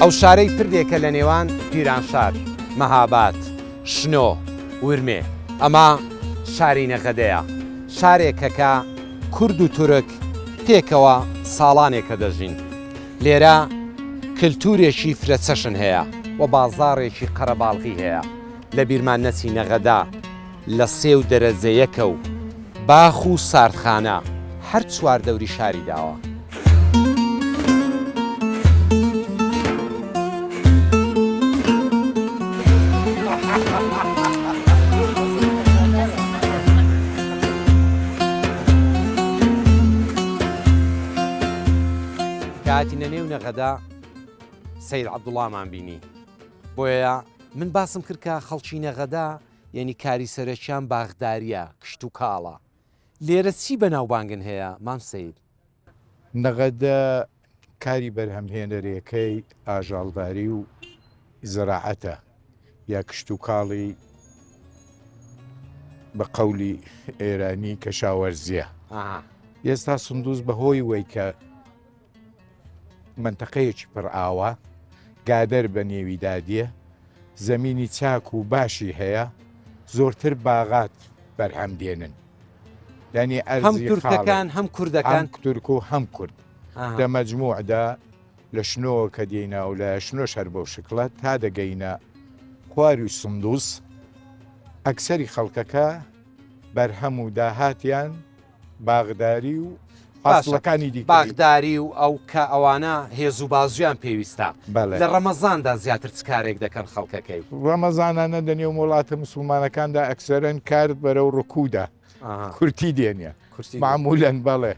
ئەو شارەی پردێکە لە نێوان پیرانشار، مەهاباد، شنۆ، ورمێ. ئەمە شاری نەغەدەیە، شارێکە کە کورد و تورک پێکەوە ساڵانێکە دەژین. لێرە کلتورێکی فرەچەشن هەیە و بازاڕێکی قەرەباڵغی هەیە. لە بیرمان نەچی نەغەدە لە سێو دەرەجە یەکە و باخ و ساردخانە هەر چواردەوری شاری داوە. کە هاتینە نێو نەغەدە سەید عەبدوڵامان بینی بۆیە من باسم کرد کە خەڵکی نەغەدە یەنی کاری سەرەکیان باخداریە کشتوکاڵە لێرە چی بەناوبانگن هەیە مام سەید؟ نەغەدە کاری بەرهەمهێنەرێکەی ئاژاڵداری و زراعەتە یا کشتوکاڵی بە قەولی ئێرانی کەشاوەرزیە. ئێستا سندوز بەهۆی وەی کە مەنتەقەیەکی پڕ ئاوە، گادەر بە نێویدا دێ، زەمینی چاک و باشی هەیە، زۆرتر باغات بەرهەم دێنن. یانی هەم ئەرزی خاڵێ تورکەکان هەم کوردەکان؟ هەم تورک و هەم کورد. دە مەجموعدا لە شنۆوە کە دێینە ئەولایە، شنۆش هەر بەو شکڵە، تا دەگەینە خواروی سندوز، ئەکسەری خەڵکەکە بەرهەم و داهاتیان باغداری و حاسڵەکانی دیکەی. باغداری و ئەو کە ئەوانە هێز و بازویان پێویستە. بەڵێ. لە ڕەمەزاندا زیاتر چ کارێک دەکەن خەڵکەکەی؟ ڕەمەزانانە لە نێو وڵاتە موسڵمانەکاندا ئەکسەرەن کار بەرەو ڕکوودە کورتی دێنێ مەعموولەن بەڵێ.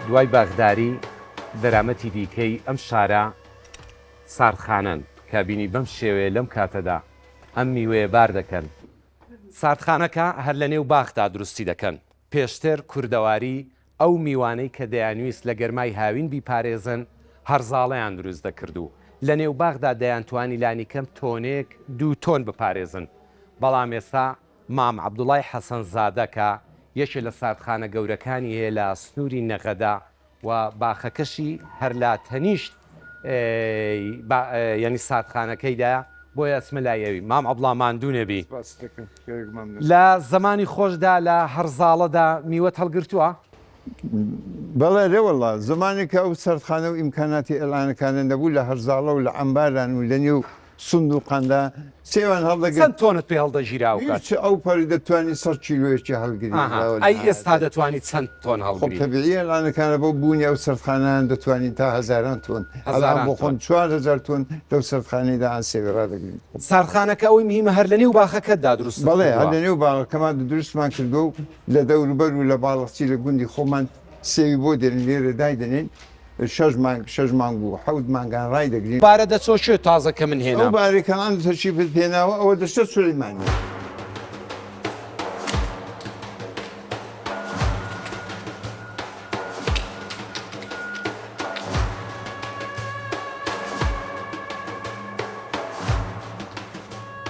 دوای باغداری دەرامەتی دیکەی ئەم شارە ساردخانەن کە بینی بەم شێوەیە لەم کاتەدا ئەم میوەیە بار دەکەن. ساردخانەکە هەر لە نێو باخدا دروستی دەکەن. پێشتر کوردەواری ئەو میوانەی کە دەیانویست لە گەرمای هاوین بیپارێزن هەرزاڵەیان دروست دەکرد و لە نێو باخدا دەیانتوانی لانیکەم تۆنێک دوو تۆن بپارێزن بەڵام ئێستا مام عەبدوڵای حەسەن زادە کە یەکێ لە ساردخانە گەورەکانی هەیە لە سنووری نەغەدە و باخەکەشی هەر لە تەنیشت یانی ساردخانەکەیدایە بۆیە ئەچمە لای ئەوی. مام عەبدوڵا ماندوو نەبی. سپاست دەکەم کاک مام لە زەمانی خۆشدا لە هەرزاڵەدا میوەت هەڵگرتووە؟ بەڵێ رێ وەڵا زەمانێک کە ئەو ساردخانە و ئیمکاناتی ئێلانەکانە نەبوو لە هەرزاڵە و لە عەمباران و لە نێو سندوقاندا سێوان هەڵدەگرت. چەند تۆنت پێ هەڵدەگیرا ئەو کات؟ هیچ ئەو پەڕی دەتوانی سەد کیلۆیەکی هەڵگری. ئاها ئەی ئێستا دەتوانی چەند تۆن خۆ هەڵگری؟ تەبیعیە لانەکانە بۆ بوونی ئەو سەردخانانە دەتوانین تا هەزاران تۆن ئەلان هەزاران بۆ خۆم تۆن. 4000 تۆن لەو سەردخانەیدا ئان سێوی ڕادەگرین. ساردخانەکە ئەوەی مهیمە هەر لە نێو باخەکەتدا دروستت بەڵێ هەر کردووە؟ لە نێو باغەکەمان دروستمان کردووە و لە دەوروبەر و لە باڵەخچی لە گوندی خۆمان سێوی بۆ دێنن لێرە دایدەنێین شەش مانگ شەش مانگ و حەوت مانگان ڕایدەگرین. بارە دەچۆ کوێ تازە کە من ئەو هێنام؟ بارەی کە ئەم تەشریفت پێناوە ئەوە دەچتە سولەیمانیە.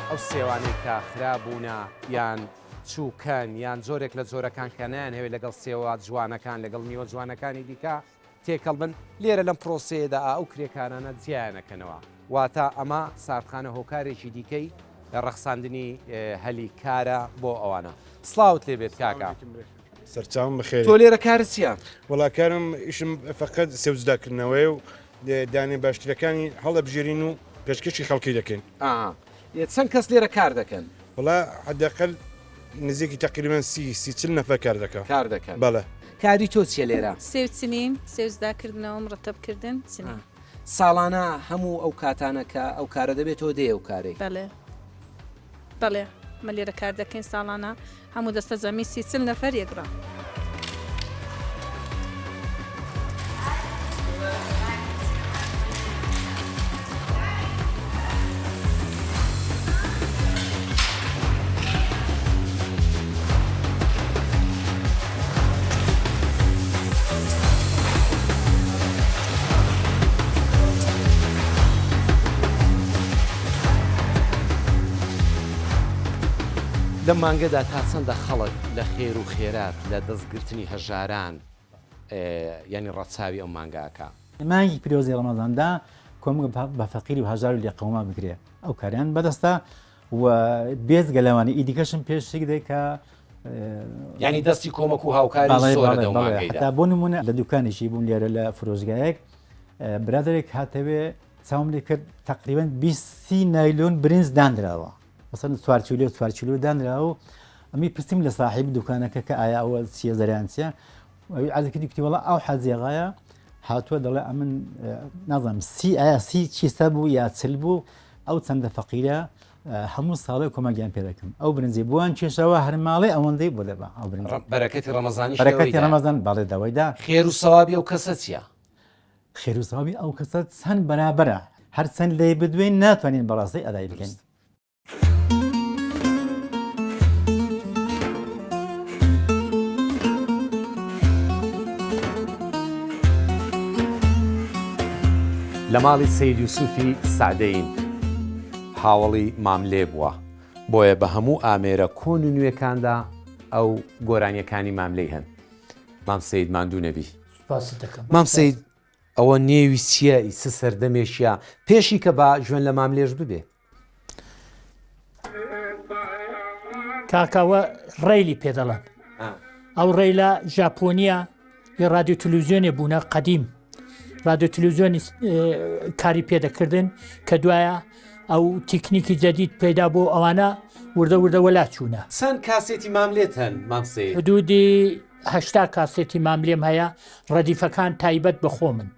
ئەو سێوانەی کە خرابوونە یان چووکەن یان جۆرێک لە جۆرەکان کە نایانهەوێت لەگەڵ سێوە جوانەکان لەگەڵ میوە جوانەکانی دیکە تێکەڵ بن، لێرە لەم پرۆسەیەدا ئەو کرێکارانە جیایانەکەنەوە، واتە ئەمە ساردخانە هۆکارێکی دیکەی ڕەخساندنی هەلی کارە بۆ ئەوانە. سڵاوت لێ بێت کاکە. سەرچاوم بەخێری. تۆ لێرە کارت چییە؟ وەڵا کارم ئیشم فەقەت سێو جوداکردنەوەیە و دانێ باشترەکانی هەڵەبژێرین و پێشکەشی خەڵکی دەکەین. ئا چەند کەس لێرە کار دەکەن؟ وەڵا حداقل نزیکی تەقریبەن سی سی چل نەفەر کار دەکا. کار دەکەن. بەڵێ. کاری تۆ چیە لێرە؟ سێو چنین، سێو جوداکردنەوە، مڕەتەب کردن، چنین. ساڵانە هەموو ئەو کاتانە کە ئەو کارە دەبێت تۆ دێی ئەو کارەی؟ بەڵێ بەڵێ مە لێرە کار دەکەین ساڵانە هەموو دەستە جەمی سی چل نەفەر یەک ڕا. لەم مانگەدا تا چەندە خەڵک لە خێر و خێرات لە دەست گرتنی هەژاران یانی ڕەچاوی ئەم مانگە ئەکا؟ لە مانگی پیرۆزی ڕەمەزاندا کۆمەک بە فەقیر و هەژار و لێقەوما بکرێ ئەو کاریان بەدەستە و بێجگە لەوانە ئی دیکەشم پێش شک دێ کە یانی دەستی کۆمەک و هاوکاری زۆرە لەو مانگەیدا. هەتا بۆ نمونە لە دوکانێکی بووم لێرە لە فرۆشگایەک برادەرێک هاتەوێ چاوم لێ کرد تقریبا 20 نایلۆن برنج دانراوە مەسەن چوارچیلۆ چوارچیلۆ دانراوە و ئەمی پرسیم لە ساحیب دوکانەکە کە ئایا ئەوە چییە زەریان چییە ئەوی عەرز کردی کوتی وەڵا ئەو حەزیغایە هاتووە دەڵێ ئەمن نازانم سی ئایا سی چیسە بوو یا چل بوو ئەو چەندە فەقیرە هەموو ساڵێ کۆمەگیان پێ دەکەم ئەو برنجی بووان کێشەوە هەر ماڵێ ئەوەندەی بۆ دەبا ئەو برنج بەرەکەتی ڕەمەزانی بەرەکەتی ڕەمەزان بەڵێ دەوەیدا خێر و سەوابی ئەو کەسە چییە؟ خێر و سەوابی ئەو کەسە چەند بەرابەرە هەرچەند لێی بدوێین ناتوانین بەڕاستی ئەدای بکەین. لە ماڵی سەید یوسفی سەعدەین هاوەڵی ماملێ بووە، بۆیە بە هەموو ئامێرە کۆن و نوێکاندا ئەو گۆرانییەکانی ماملێی هەن. مام سەید ماندوو نەبی. سوپاست دەکەم. مام سەید ئەوە نێوی چییە ئی چ سەردەمێکیە پێشی کە با جوێن لە ماملێش ببێ؟ کاکە ئەوە ڕەیلی پێ دەڵێن ئەو ڕەیلە ژاپۆنیە ی ڕادیۆ تلویزیۆنێ بوونە قەدیم ڕادیۆ تلویزیۆنی کاری پێدەکردن کە دوایە ئەو تیکنیکی جدید پەیدا بۆ ئەوانە وردە وردە وەلا چوونە. چەند کاسێتی ماملێت هەن مام سەید؟ حدودی هشتا کاسێتی ماملێم هەیە ڕەدیفەکان تایبەت بە خۆمن.